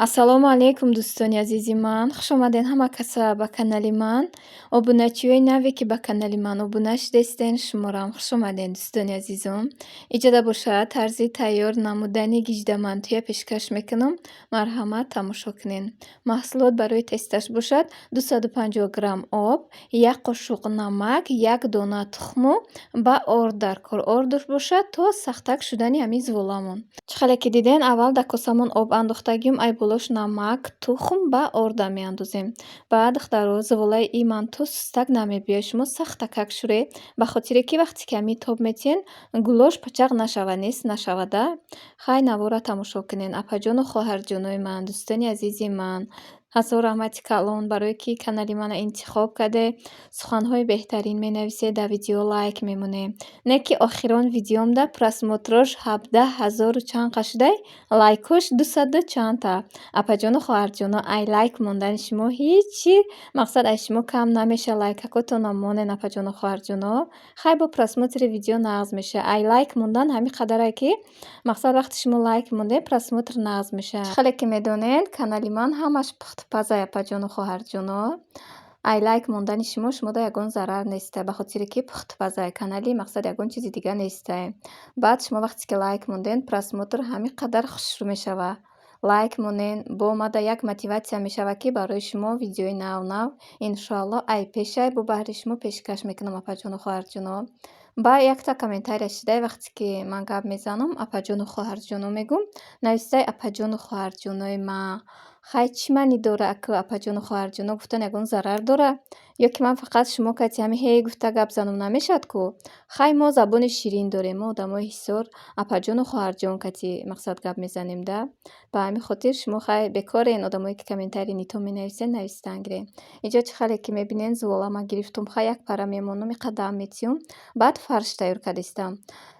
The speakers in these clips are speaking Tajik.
Ассалому алайкум, дӯстони азизи ман. Хуш омадед ҳама каса ба канали ман. Обуначиёи наве, ки ба канали ман обуна шудастен, шуморо хуш омадед, дӯстони азизом. Иҷода бошад, тарзи тайёр намудани гиҷдамантуя пешкаш мекунам. Марҳамат, тамошо кунед. Маҳсулот барои тесташ бошад: 250 грамм об, як қошуқ намак, як дона тухму ба орд дар кор. Ордуш бошад то сахтак шудани ҳамин зуволамон. Чӣ хеле ки диден, аввал дар косамон об андохтагим, ай болош намак, тухм ба орда меандозем. Баъд, духтаро, зуволаи и манту сустак намебиёяд. Шумо сахтакак шӯре, ба хотире ки вақте ки ҳамин тоб метиҳен, гулош пачақ нашавад, нест нашавада. Хай, навора тамошо кунед. Апаҷону хоҳарҷонои ман, дӯстони азизи ман, ҳазор раҳмати калон, барое ки канали мана интихоб карде, суханҳои беҳтарин менависед, дар видео лайк мемонед. Не ки охирон видеомда просмотрош 17 ҳазору чанд қа шудай, лайкҳош дусаду чандта. Апаҷону хоҳарҷоно, ай лайк мондани шумо ҳичи мақсад аз шумо кам намешавад. Лайкакотонам монен, апаҷону хоҳарҷоно. Хай, бо просмотри видео нағз мешавад. Ай лайк мондан ҳамин қадаре, ки мақсад вақте шумо лайк мондед, просмотр нағз мешавад. Чӣ хеле ки медонед, канали ман ҳамаш пухтупазай, апаҷону хоҳарҷоно. Ай лайк мондани шумо шумода ягон зарар нестай, ба хотире ки пухтупазай канали, мақсад ягон чизи дига нестай. Баъд шумо вақте ки лайк монден, просмотр ҳамин қадар хушрӯ мешавад. Лайк монен, бо омада як мотиватсия мешавад, ки барои шумо видеои нав нав, иншоалло, ай пешай бо баҳри шумо пешкаш мекунам, апаҷону хоҳарҷоно. Ба якта комментария шидай, вақте ки ман гап мезанам, апаҷону хоҳарҷоно мегӯм, навистай: «Апаҷону хоҳарҷонои ман». Хай, чӣ маънӣ дора, аку апаҷону хоҳарҷоно гуфтан ягон зарар дора? Ё ки ман фақат шумо кати ҳамин ҳей гуфта гап занам намешавад ку? Хай, мо забони ширин дорем, мо одамои ҳисор апаҷону хоҳарҷон кати мақсад гап мезанем да. Ба ҳамин хотир шумо хай бекорен, одамое ки комментарий нито менависен, навистан гирен. Инҷо, чӣ хеле ки мебинен, зувола ман гирифтум, хай, як пара мемонам, иқа дам метиём, баъд фарш тайёр кардистам.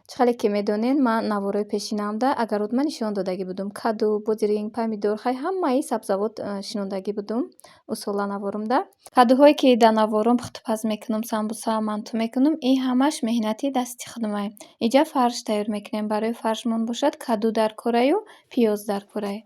Чӣ хеле ки медонен, ман наворҳои пешинамда огородма нишон додагӣ будум. Каду, бодиринг, помидор, хай, ҳамаи сабзавот шинондагӣ будум усола наворумда. Кадуҳое ки дар навором пухтупаз мекунам, самбуса, манту мекунам, ин ҳамаш меҳнати дасти худумай. Инҷа фарш тайёр мекунем. Барои фаршмон бошад, каду дар кораю, пиёз дар корай.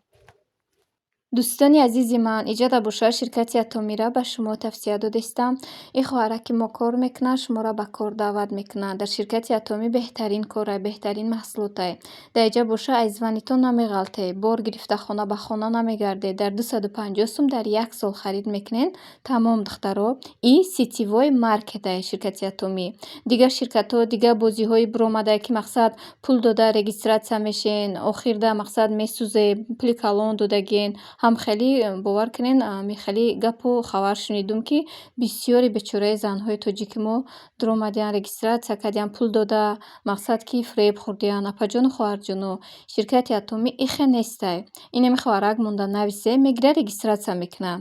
Дӯстони азизи ман, иҷода бошад, ширкати Атомира ба шумо тавсия додистам. Ин хоҳараки мо кор мекунад, шуморо ба кор даъват мекунад. Дар ширкати Атомӣ беҳтарин корай, беҳтарин маҳсулотай. Дар инҷа боша, аз ванитон намеғалтед, бор гирифта хона ба хона намегардед. Дар 250 сум дар як сол харид мекунед. Тамом, духтаро. И сетевой маркетай ширкати Атомӣ. Дигар ширкатҳо, дигар бозиҳои биромадае, ки мақсад пул дода регистрация мешен, охирда мақсад месӯзе, пули калон додагиен. Ҳам хеле бовар кунед, хеле гапу хабар шунидум, ки бисёри бечораи занҳои тоҷики мо дуромадиян, регистрация кардиян, пул дода, мақсад ки фиреб хӯрдиян. Апаҷону хоҳарҷоно, ширкати Атомӣ ихе нестай. Инами хоҳарак монда нависе, мегирад, регистрация мекунад.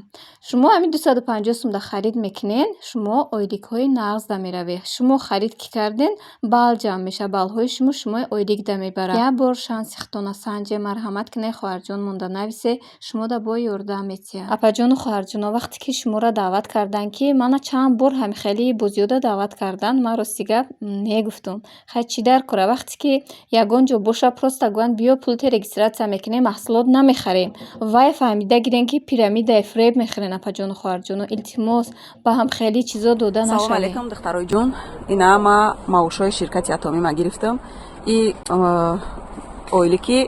Шумо ҳамин 250 сумда харид мекунед, шумо ойликҳои нағзда меравед. Шумо харид ки карден, балл ҷамъ мешавад, баллҳои шумо шумои ойликда мебарад. Як бор шанси худтона санҷе, марҳамат кунед, хоҳарҷон монда нависе, шумода бо ёрдам метиҳад. Апаҷону хоҳарҷоно, вақте ки шуморо даъват карданд, ки мана чанд бор ҳамин хели бозиёда даъват карданд, ман рости гап не гуфтум. Хай, чӣ дар кора, вақте ки ягон ҷо боша, просто гӯянд: «Биё, пулте регистрация мекунем, маҳсулот намехарем». Вай фаҳмида гирем, ки пирамидаи фиреб мехӯрен, апаҷону хоҳарҷоно. Илтимос, ба ҳам хеле чизо дода Салом нашавед. алейкум, духтарои ҷон. Ина ма маошҳои ширкати Атомӣ ма гирифтам. И ойлики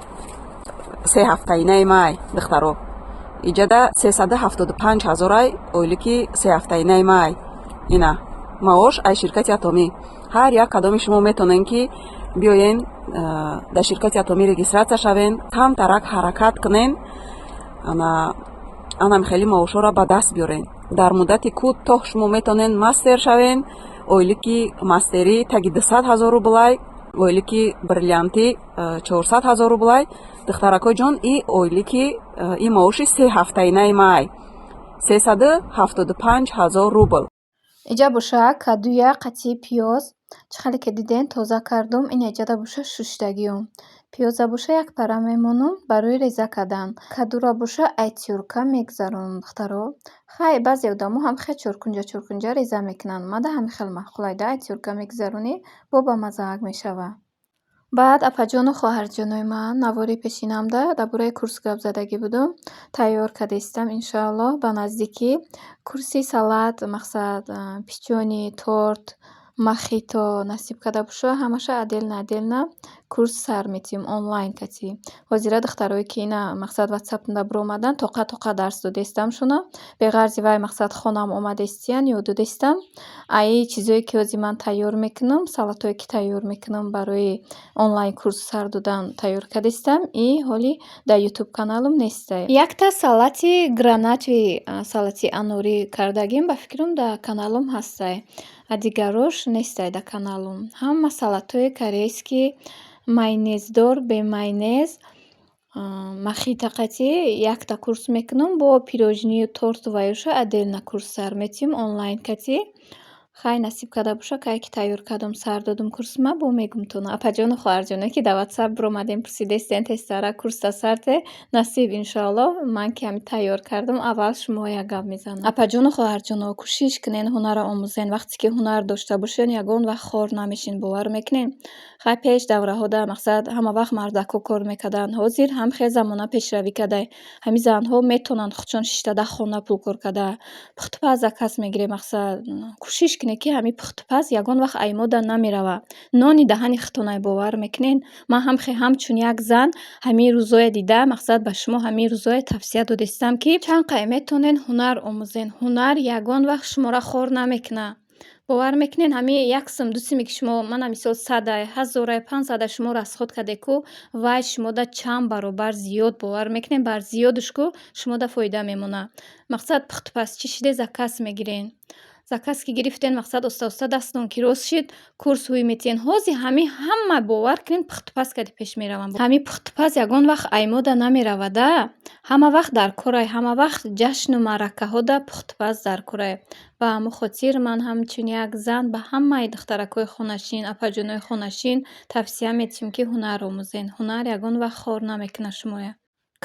сеҳафтаинаи май, духтаро, иҷада 375 ҳазорай ойлики сеҳафтаинаи май. Ина маош ай ширкати Атомӣ. Ҳар як кадоми шумо метонен, ки биёен, дар ширкати Атомӣ регистрация шавен, камтарак ҳаракат кунен, ана анам хеле маошҳоро ба даст биёрен. Дар муддати кӯтоҳ шумо метонен мастер шавен. Ойлики мастерӣ таги 200 000 рублай, ойлики бриллиантӣ 400 000 рублай. Духтаракои ҷон, и ойлики, и маоши сеҳафтаинаи май 375 000 рубл. Иҷа боша, кадуя қатъи пиёз, чӣ хеле ки диден, тоза кардум. Ин иҷада боша, шуштагиём. Пиёза боша, як пара мемонам барои реза кардан. Кадура боша, ай тёрка мегзаронам, духтаро. Хай, баъзе одамо ҳам хел чоркунҷа чоркунҷа реза мекунанд. Мада ҳамин хел маъқулай да, ай тёрка мегзаронӣ, бо бамаззаак мешавад. Баъд, апаҷону хоҳарҷонои ман, навори пешинамда дар бораи курс гап задагӣ будум. Тайёр кардистам, иншоаллоҳ, ба наздикӣ курси салат, мақсад, печенье, торт, мохито насиб карда бошад, ҳамаша отдельно отдельно курс сар метиҳем онлайн катӣ. Ҳозира духтарое ки ина, мақсад, ватсапмда биромадан, тоқа тоқа дарс додестамшона. Беғарзи вай, мақсад, хонам омадестиян, ёд додестам. Аи чизое ки ҳозир ман тайёр мекунам, салатое ки тайёр мекунам, барои онлайн курс сар додан тайёр кардистам и ҳоли дар ютуб каналам нестай. Якта салати гранатовый, салати анорӣ кардагим, ба фикрам, дар каналам ҳастай. А дигарош нестай дар каналам. Ҳама салатҳои корейский, майонездор, бемайонез, мохито қатӣ якта курс мекунам, бо пирожнию торту ваёша отдельно курс сар метиҳем онлайн катӣ. Хай, насиб карда бошад, кае ки тайёр кардам, сар додум курсма, бо мегумтон. Апаҷону хоҳарҷоно, ки дар ватсап биромадем, пурсидестен, тезтара курста сар те, насиб, иншоаллоҳ, ман ки ҳами тайёр кардам, аввал шумо як гап мезанам. Апаҷону хоҳарҷоно, кӯшиш кунен, ҳунарро омӯзен. Вақте ки ҳунар дошта бошен, ягон вақт хор намешин, бовар мекунед? Хай, пеш давраҳода, мақсад, ҳама вақт мардакҳо кор мекарданд. Ҳозир ҳам хел замона пешравӣ кардай. Ҳамин занҳо метавонанд худшон шишта дар хона пул кор карда. Пухтупаз заказ мегирем, мақсад, кӯшиш кунед, ки ҳамин пухтупаз ягон вақт ай мода намеравад. Нони даҳани худтонай, бовар мекунед? Ман ҳам ҳамчун як зан ҳамин рӯзое дида, мақсад, ба шумо ҳамин рӯзое тавсия додистам, ки чанд қай метавонед, ҳунар омӯзен. Ҳунар ягон вақт шуморо хор намекунад. Бовар мекунед, ҳамин як сум, ду суме ки шумо, мана мисол, садай, ҳазорай, 500-ай шумо расход кардед ку, вай шумода чанд баробар зиёд, бовар мекунед, бар зиёдуш ку шумода фоида мемонад. Мақсад, пухтупазчӣ шиде, заказ мегирен. Заказ ки гирифтен, мақсад, оста оста дастатон ки рост шид, курс ҳуй метиҳен. Ҳозир ҳамин ҳама, бовар кунед, пухтупаз кади пеш мераванд. Ҳамин пухтупаз ягон вақт ай мода намеравада, ҳама вақт дар корай, ҳама вақт ҷашну маъракаҳода пухтупаз дар корай. Ба ҳамон хотир ман ҳамчун як зан ба ҳамаи духтаракҳои хонашин, апаҷонои хонашин тавсия метиҳам, ки ҳунар омӯзен. Ҳунар ягон вақт хор намекунад шумоя.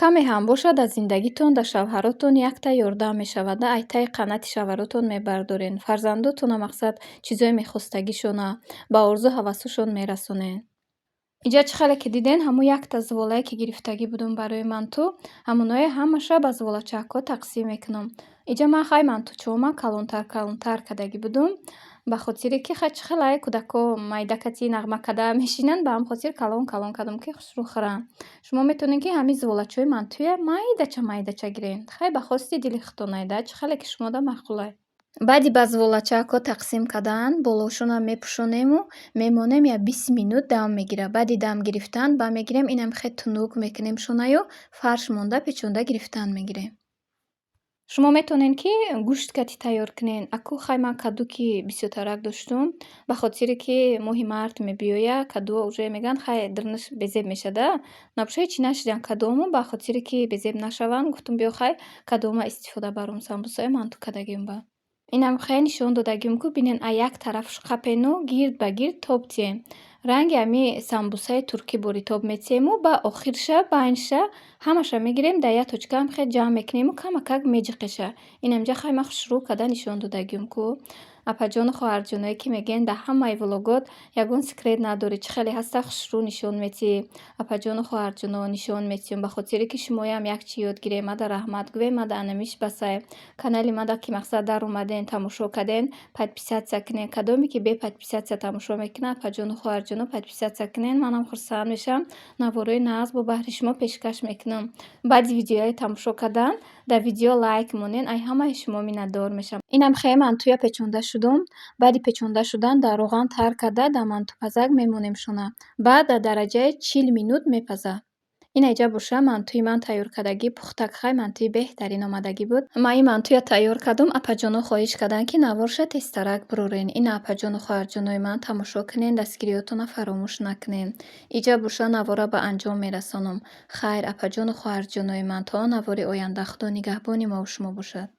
Каме ҳам бошад, дар зиндагитон, дар шавҳаротон якта ёрдам мешавад, ай таи қанати шавҳаротон мебардорен. Фарзандотона, мақсад, чизои мехостагишона ба орзу ҳавасҳошон мерасонен. Инҷа чӣ хеле ки диден, ҳамун якта зуволае ки гирифтагӣ будум барои манту, ҳамоное ҳамаша ба зуволачакҳо тақсим мекунам. Инҷа ман, хай, мантучома калонтар калонтар кардагӣ будум, ба хотире ки, хай, чӣ хеле кӯдакҳо майда кати нағма карда мешинанд, ба ҳамин хотир калон калон кардам, ки хушрӯ хӯранд. Шумо метавонед, ки ҳамин зуволачаҳои мантуя майдача майдача гиред. Хай, ба хости дили худтон айда, чӣ хеле ки шумода маъқулай. Баъди ба зуволачакҳо тақсим кардан, болошонам мепӯшонему мемонем, як 20 минут дам мегирад. Баъди дам гирифтан ба мегирем, инам хел тунук мекунем шонаю, фарш монда печонда гирифтан мегирем. Шумо метавонед, ки гӯшт кати тайёр кунед. Аку, хай, ман каду ки бисёртарак доштум, ба хотире ки моҳи март мебиёяд, кадуо уже мегӯянд, хай, дирнаш безеб мешада. Набошад, ҳечи нашидан кадуомо, ба хотире ки безеб нашаванд, гуфтум, биё, хай, кадуома истифода баром самбусаи манту кардагим ба. Инам хеле нишон додагим ку, бинен, а як тарафш қапену гирд ба гирд тоб тиҳем. Ранги ҳами самбусаи туркӣ бори тоб метиҳему ба охирша байнша ҳамаша мегирем, дар як точка ҳам хел ҷамъ мекунему камакак меҷиқеша. Инамҷа, хай, ман хушрӯ карда нишон додагим ку. Апаҷону хоҳарҷоное, ки мегӯянд, дар ҳамаи влогот ягон секрет надорӣ, чӣ хеле ҳаста, хушрӯ нишон метиҳӣ. Апаҷону хоҳарҷоно, нишон метиҳам, ба хотире ки шумоям як чӣ ёд гирем. Мада раҳмат гӯем, мада анамиш басай. Канали мада ки, мақсад, даромаден, тамошо карден, подписаться кунен. Кадоме ки бе подписаться тамошо мекунад, апаҷону хоҳарҷоно, подписаться кунен, манам хурсанд мешавам. Наворои нағз бо баҳри шумо пешкаш мекунам. Баъди видеои тамошо кардан дар видео лайк монен, ай ҳамаи шумо миннатдор мешавам. Инам хеле мантуя печонда шудум. Баъди печонда шудан дар роған тар карда, дар мантупазак мемонем шона. Баъд дар дараҷаи 40 минут мепазад. Ин айҷа боша, мантуи ман тайёр кардагӣ пухтак, хай, мантуи беҳтарин омадагӣ буд. Ман ин мантуя тайёр кардум, апаҷоно хоҳиш карданд, ки наворша тезтарак бирорен. Ина, апаҷону хоҳарҷонои ман, тамошо кунен, дастгириётонро фаромӯш накунен. Иҷа боша, навора ба анҷом мерасонам. Хайр, апаҷону хоҳарҷонои ман, то навори оянда Худо нигаҳбони мову шумо бошад.